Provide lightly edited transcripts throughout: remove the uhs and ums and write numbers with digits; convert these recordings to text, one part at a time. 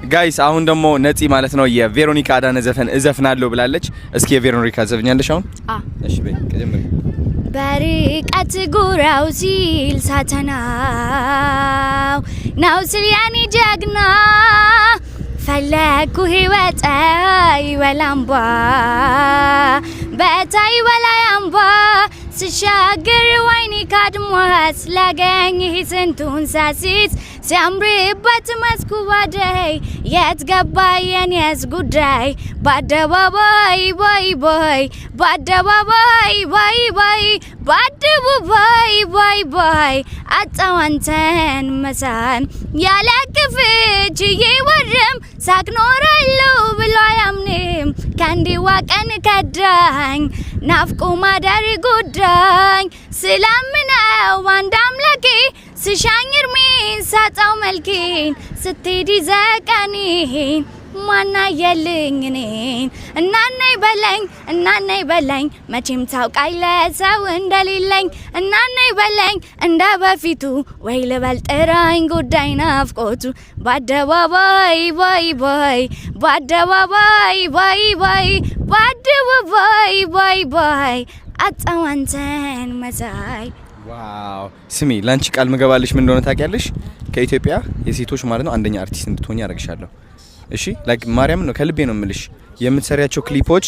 Guys፣ አሁን ደግሞ ነፂ ማለት ነው የቬሮኒካ አዳነ ዘፈን እዘፍናለሁ ብላለች። እስኪ የቬሮኒካ ዘፍኛለሽ አሁን? አ። እሺ በይ፣ ጀምሪ። በርቀት ጉራው ሲል ሳተናው ናው ስል ያኔ ጀግና ፈለግኩ ህይወት ወላምባ በታይ ወላይ አምባ ስሻገር ወይኔ ካድማስ ላገኝህ ስንቱን ሳሲት ሲያምርበት መስኩ ባደይ የት ገባ የኔስ ጉዳይ በአደባባይ ባይ ባይ በአደባባይ ባይ ባይ በአደባባይ ባይ ባይ አጣው አንተን መሳም ያለ ክፍች ወርም ሳቅ ኖራለሁ ብሎ አያምንም። ከአንዲዋ ቀን ከዳኝ ናፍቆ ማደር ጎዳኝ። ስለምነው አንድ አምላኬ ስሻኝ እርሜን ሳጣው መልኬን ስትሄድ ይዘቀኔን ማና የልኝ እኔን። እናናይ በለኝ፣ እናናይ በለኝ፣ መቼም ታውቃለህ ሰው እንደሌለኝ። እናናይ በለኝ እንደ በፊቱ ወይ ልበል ጥራኝ ጉዳይ ናፍቆቱ በአደባባይ ባይ ባይ በአደባባይ ባይ ባይ በአደባባይ ባይ ባይ አጣው አንተን መሳይ። Wow! ስሚ፣ ላንቺ ቃል ምገባልሽ ምን እንደሆነ ታውቂያለሽ? ከኢትዮጵያ የሴቶች ማለት ነው አንደኛ አርቲስት እንድትሆኝ አደርግሻለሁ። እሺ፣ like ማርያም ነው፣ ከልቤ ነው የምልሽ። የምትሰሪያቸው ክሊፖች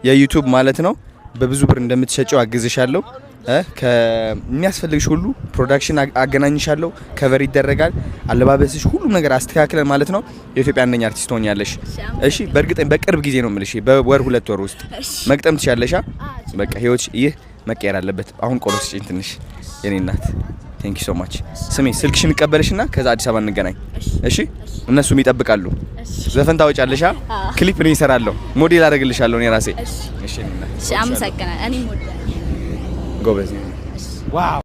የ YouTube ማለት ነው በብዙ ብር እንደምትሸጨው አግዝሻለሁ። ከሚያስፈልግሽ ሁሉ production አገናኝሻለሁ። Cover ይደረጋል። አለባበስሽ፣ ሁሉም ነገር አስተካክለን ማለት ነው የኢትዮጵያ አንደኛ አርቲስት ትሆኛለሽ። እሺ፣ በእርግጥ በቅርብ ጊዜ ነው የምልሽ፣ በወር 2 ወር ውስጥ መግጠም ትችያለሽ። በቃ ህይወትሽ ይህ መቀየር አለበት። አሁን ቆሎ ስጪኝ ትንሽ የኔ እናት። Thank you so much። ስሚ፣ ስልክሽን እቀበልሽና ከዛ አዲስ አበባ እንገናኝ። እሺ፣ እነሱም ይጠብቃሉ። ዘፈን ታወጫለሽ? ክሊፕ እኔ እሰራለሁ፣ ሞዴል አደርግልሻለሁ እኔ ራሴ። እሺ የኔ እናት። እሺ፣ አመሰግናለሁ። እኔም እወዳለሁ። ጎበዝ። Wow!